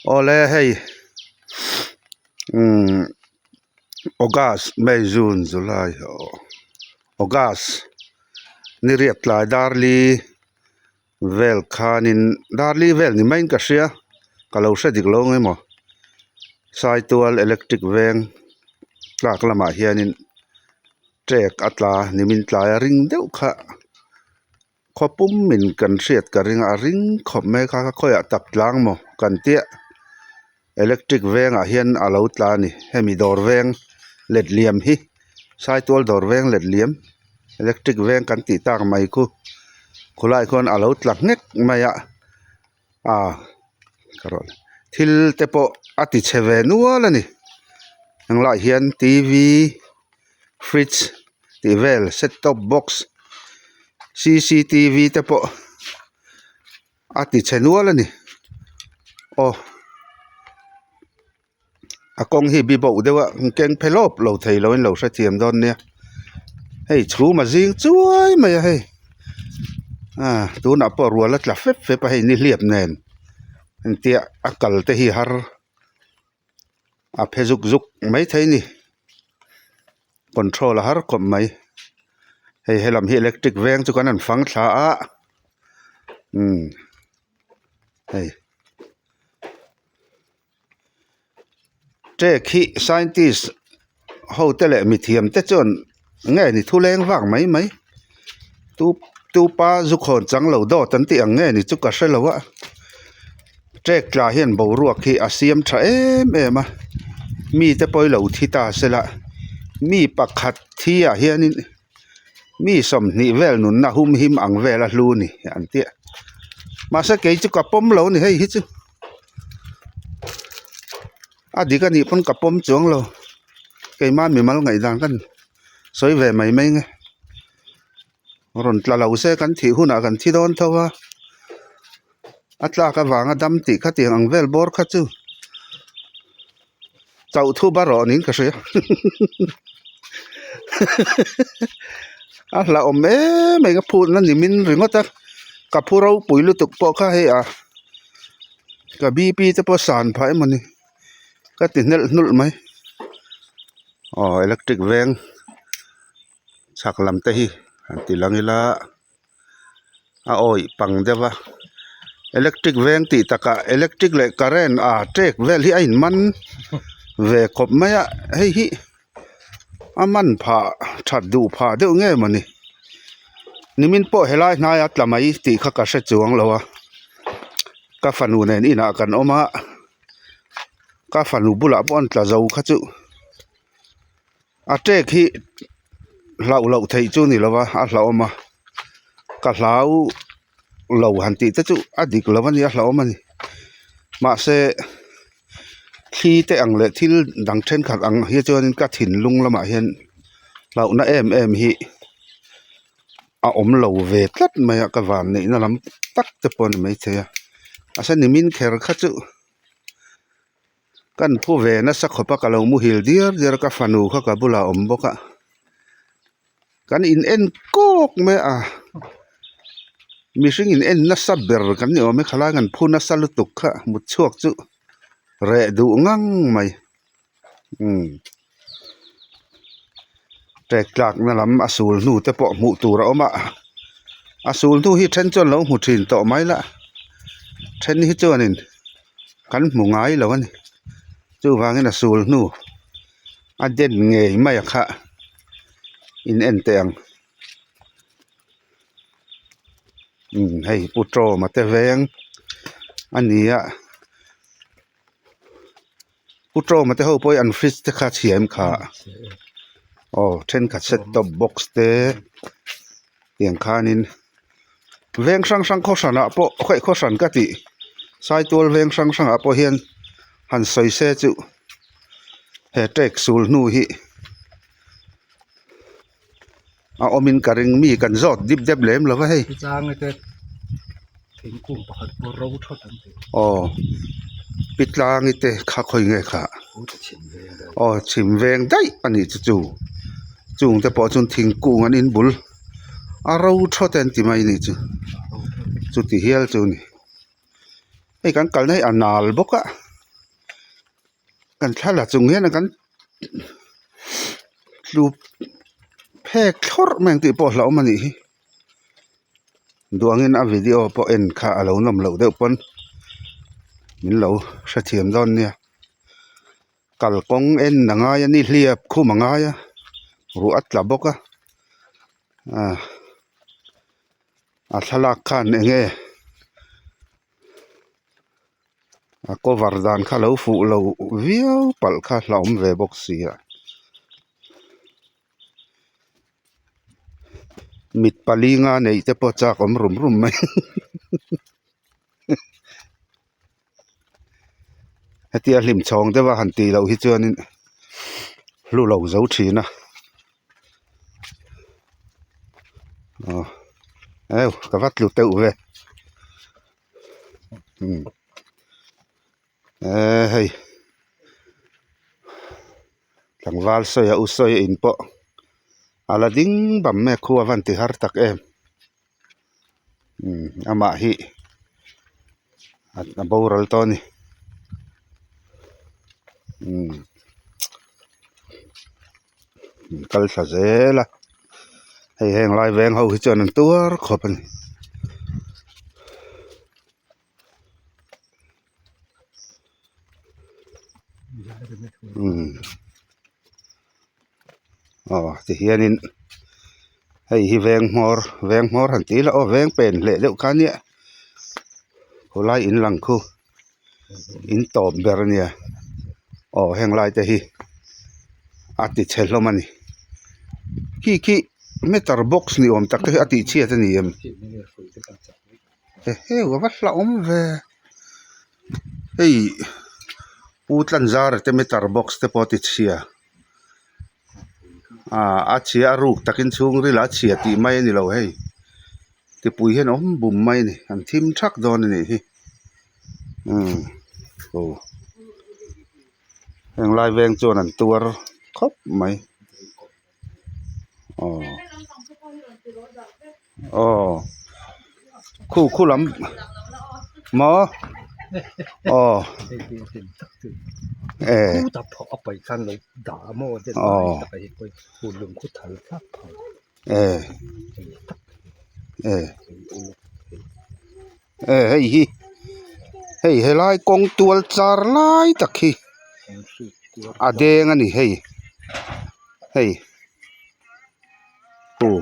Awle hei umm August May June July August ni riat tlai darli vel khanin darli vel ni maiin ka hria ka lo hre dik lo ang emaw Saitual electric veng tlak lamah hianin trek a tla nimin tlai a ring deuh kha. Khaw pum min kan hriat ka ring a a ring khawp mai kha kha khawiah tak tlang maw kan tia electric vengah hian a lo tla a ni hemi dawr veng let liam hi saitual dawr veng let liam electric veng kan tih tak mai khu khulaiah khuan a lo tla nghek mai a ah ka rawh le thil te pawh a ti chhe ve nual a ni englaiah hian t v fridge tih vel set top box c c t v te pawh a ti chhe nual a ni aw. A kawng hi bi boh deuh a keng phe lawp lo thei lo in lo hrethiam dawn nia hei chhum a zing chuai mai a hei ah tunah pawh rual a tla fep fep a hei nihliap nen engtia a kal te hi har a phe zuk zuk mai thei a ni control a har khawp mai hei helam hi electric veng chu kan han fang thla a umm hei. Trek hi scientist ho te leh mithiam te chuan nge ni thu leng vak mai mai tu tupa zu khawn chang lo dawt an tih ang nge ni chu ka hre lo a trek tla hian boruak hi a siam tha em em a mite pawh hi lo thi ta sela mi pakhat thi ah hianin. Mi 20 vel nunna hum him ang vel a hlu ni an tia mahse kei chu ka pawm lo a ni hei hi chu a dik a nih pawn ka pawm chuang lo keimah mimal ngaihdan ka sawi ve mai mai nge rawn tla lo se kan thih hunah kan thi dawn tho a a tlak avanga dam tih kha tiang ang vel bawr kha chu. Chauh thu ba rawh niin ka hria a hlauhawm em mai ka phutna ni min ringawt a ka phu ropui lutuk pawh kha hei ah ka b p te pawh san phah emaw ni ka ti hnelh hnulh mai aw electric veng chhak lam te hi han ti lang ila. a awih pang deuh a electric veng tih takah electric leh current ah tek vel hi a in man ve khawp mai a hei hi a man phah that duh phah deuh nge mawni nimin pawh helai hnaia tla mai tih kha ka hre chuang lo a ka fanu nen inah kan awm a ka fanu bulah pawh an tla zo kha chu. A tek hi hlauh loh theih chu ni lova a hlauhawm a ka hlau lo han tih te chu a dik lo a ni a hlauhawm a ni mahse thli te ang leh thil dang thenkhat ang hi chuanin ka thinlung lamah hian hlauhna em em hi a awm lo ve tlat mai a ka van neihna lam tak te pawh a ni maithei a mahse nimin kher kha chu. Kan phu ve nasa khawp a ka lo muhil diar diar a ka fanu kha ka bulah a awm bawk a kan in en kawk mai a mihring in en nasa ber kan ni awm e khalai kan phu nasa lutuk kha mut chhuak chu reh duh ngang mai umm. Trek tlakna lam a sul hnu te pawh hmuh tur a awm a a sul hnu hi then chuan lo hmu thin tawh mai la then hi chuanin kan hmu ngai lo a ni chuvangin a sul hnu a den ngei mai a kha in en teh ang umm hei pu Tawma te veng a ni a. Pu Tawma te ho pawh hi an fridge te kha chhia em kha aw thenkhat set top box te tiang khanin veng hrang hrang khaw hranah pawh khawi khaw hran ka tih saitual veng hrang hrangah pawh hian han sawi se chu he tek sul hnu hi. A awmin ka ring mi kan zawt dip dep lem lo va hei. Pitlanga te thingkung pakhat pawh ro thawt an ti. Aw Pitlangi te kha khawi nge kha. Aw chhim veng daih a nih chu chu. Chung te pawh chuan thingkung an inbul a ro thawt an ti mai a nih chu. Chuti hial chu a ni. Hei kan kalna hi a nal bawk a. Kan thla la chung hian kan tlu phek thlawrh mai ang tih pawh a hlauhawm a nih hi. Duangin a video pawh en kha a lo nawm loh deuh pawn min lo hrethiam dawn nia. Kalkawng en a ngai a ni hliap khum a ngai a ruah a tla bawk a ah a thlalak khan eng nge a cover dan kha lo fuh lo viau palh kha hlauhawm ve bawk si a. Mit pali nga neih te pawh chak awm rum rum mai hetia hlim chhawng deuh a han tih loh hi chuanin hlu lo zo thin a aw eu ka va tlu teuh ve umm eee hei. Tlangval sawi a u sawi a in pawh a la ding bam mai a khua van ti har tak em umm amah hi a boral tawh a ni umm kal thla zel a hei heng lai veng ho hi chuan an tuar khawp a ni. Umm aw ti hianin hei hi veng hmawr veng hmawr han tih ila aw veng pen hleh deuh kha nia khawlai in lang khu in tawp ber a nia aw heng lai te hi a ti chhe hlawm a ni khi khi meter box ni awm tak te hi a tih chhiat a ni em. Eheu a va hlauhawm ve hei pu Tlanzara te meter box te pawh a ti chhia ah a chhia a ruk takin chhungril ah a chhia tih mai a ni lo hei mipui hian awm bum mai a ni an thim thak dawn a nih hi umm aw heng lai veng chuan an tuar khawp mai aw aw khu khu lam maw aw e aw e e e hei hi hei helai kawng tual char lai tak hi a deng a ni hei hei aw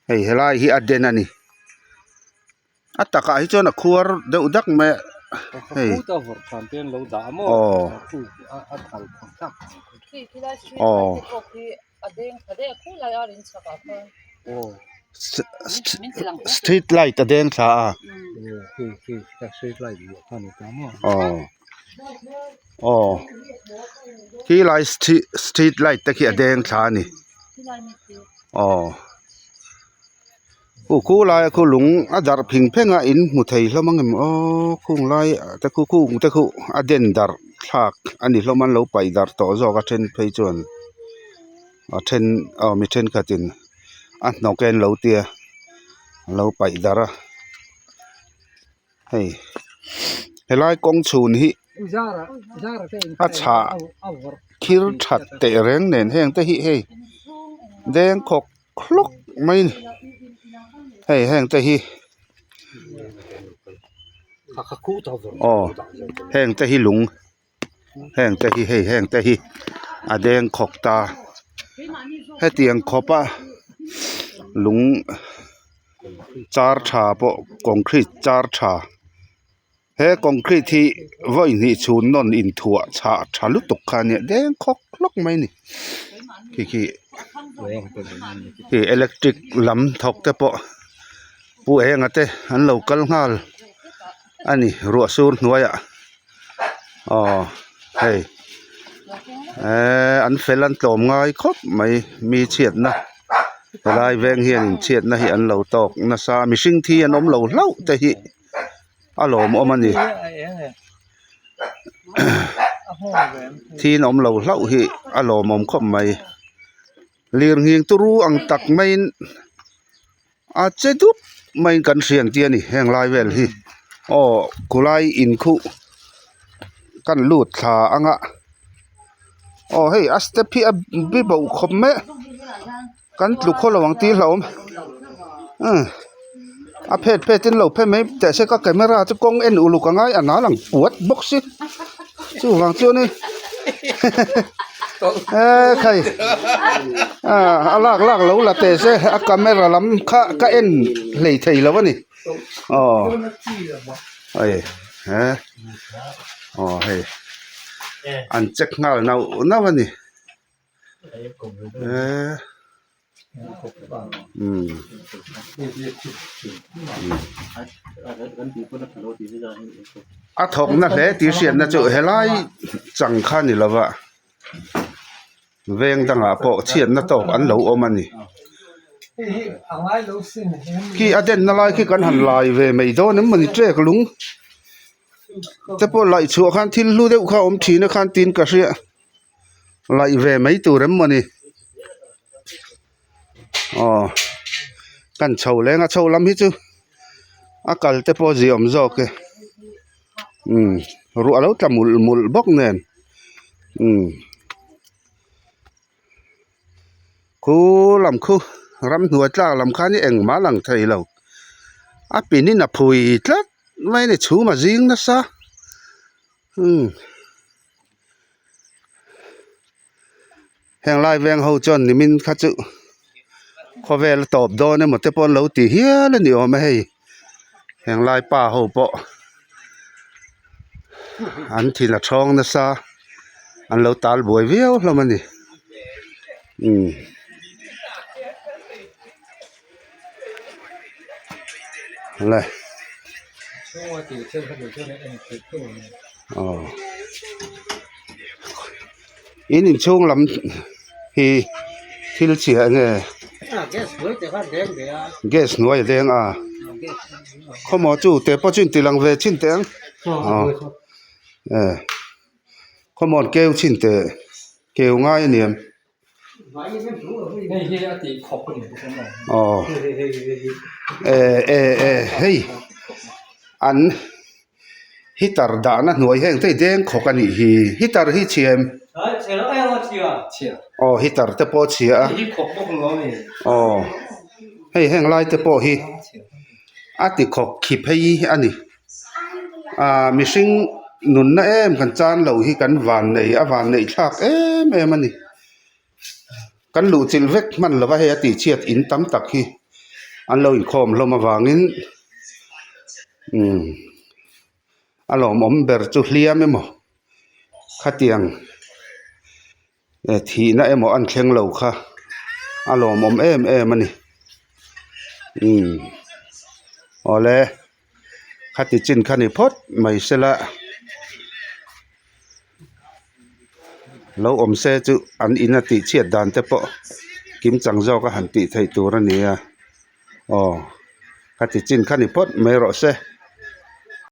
hei helai hi a den a ni a takah hi chuan a khuar deuh dak mai a hei aw aw. Street light a deng thla a aw aw khi lai street light te khi a deng thla a ni aw khu khu laia khu lung a darh phing pheng a in hmu thei hlawm ang em aw khung lai te khu khung te khu a den darh thlak a ni hlawm a an lo paih darh tawh zawk a then phei chuan a then aw mi thenkhatin a hnawk e an lo tia an lo paih darh a hei helai kawng chhun hi a chhah thil that teh reng nen heng te hi hei deng khawk hlawk mai a ni hei heng te hi aw heng te hi lung heng te hi hei heng te hi a deng khawk ta hetiang khawp a lung char tha pawh concrete char tha. He concrete hi vawi hnih chhun nawn inthuah chhah tha lutuk kha a nia deng khawk hlawk mai a ni khi khi khi electric lam thawk te pawh pu enga te an lo kal nghal a ni ruah sur hnuaiah aw hei eee an fel an tlawm ngai khawp mai mi chhiatna helai veng hianin chhiatna hi an lo tawk nasa mihring thi an awm lo hlauh te hi. A lawmawm a ni thin awm lo hlauh hi a lawmawm khawp mai lirnghing turu ang tak maiin a che dup maiin kan hria ang tih a ni heng lai vel hi aw khulai in khuh. Kan lut thla ang a aw hei a step hi a bi boh khawp mai a kan tlu khaw lo ang tih hlauhawm umm a phet phet in lo phe mai teh se ka camera chu kawng en uluk a ngai a nal ang puat bawk si chuvang chuan in ekhai a lak lak lo la teh se a camera lam kha ka en hlei thei lo a ni aw hei he aw hei an check nghal nauh nauh a ni eee umm a thawkna hle tih hriatna chu helai chang kha ni lova veng dangah pawh chhiatna tawk an lo awm a ni khi a denna lai khi kan han lai ve mai dawn em mawni trek lung te pawh laih chhuah khan thil hlu deuh kha a awm thin a khan tiin ka hria laih ve mai tur em mawni aw kan chho leng a chho lam hi chu a kal te pawh zia awm zawk e umm ruah a lo tla mulh mulh bawk nen umm khu lam khu ramhnuai tlak lam khan hi engmah a lang thei lo a pin in a phui tlat mai a ni chhum a zing nasa umm. Heng lai veng ho chuan nimin kha chu khawvel a tawp dawn emaw te pawh an lo ti hial a ni awm a hei heng lai pa ho pawh an thin a thawng nasa an lo tal buai viau hlawm a ni umm. Le aw in inchhung lam hi thil chhia enge gas hnuai a deng a khawmaw chu te pawh chu inti lang ve chin teh ang aw e khawmaw an keu chin teh keu ngai a niam. Aw eh eh eh hei an heater dahna hnuai heng te hi deng khawk a nih hi heater hi chhia em aw heater te pawh a chhia a aw hei heng lai te pawh hi a ti khawk khi phei a ni. Ahh mihring nunna em kan chan loh hi kan van nei a van neih thlak em em a ni kan luh chilh vek hman lova hei a tih chhiat in tam tak hi an lo inkhawm hlawm avangin umm a lawmawm ber chu hliam emaw khatiang thihna emaw an thleng lo kha a lawmawm em em a ni umm awle khati chin kha ni phawt mai sela lo awm se chu an in a tih chhiat dan te pawh kim chang zawk a han tih theih tur a ni a aw khati chin kha ni phawt mai rawh se.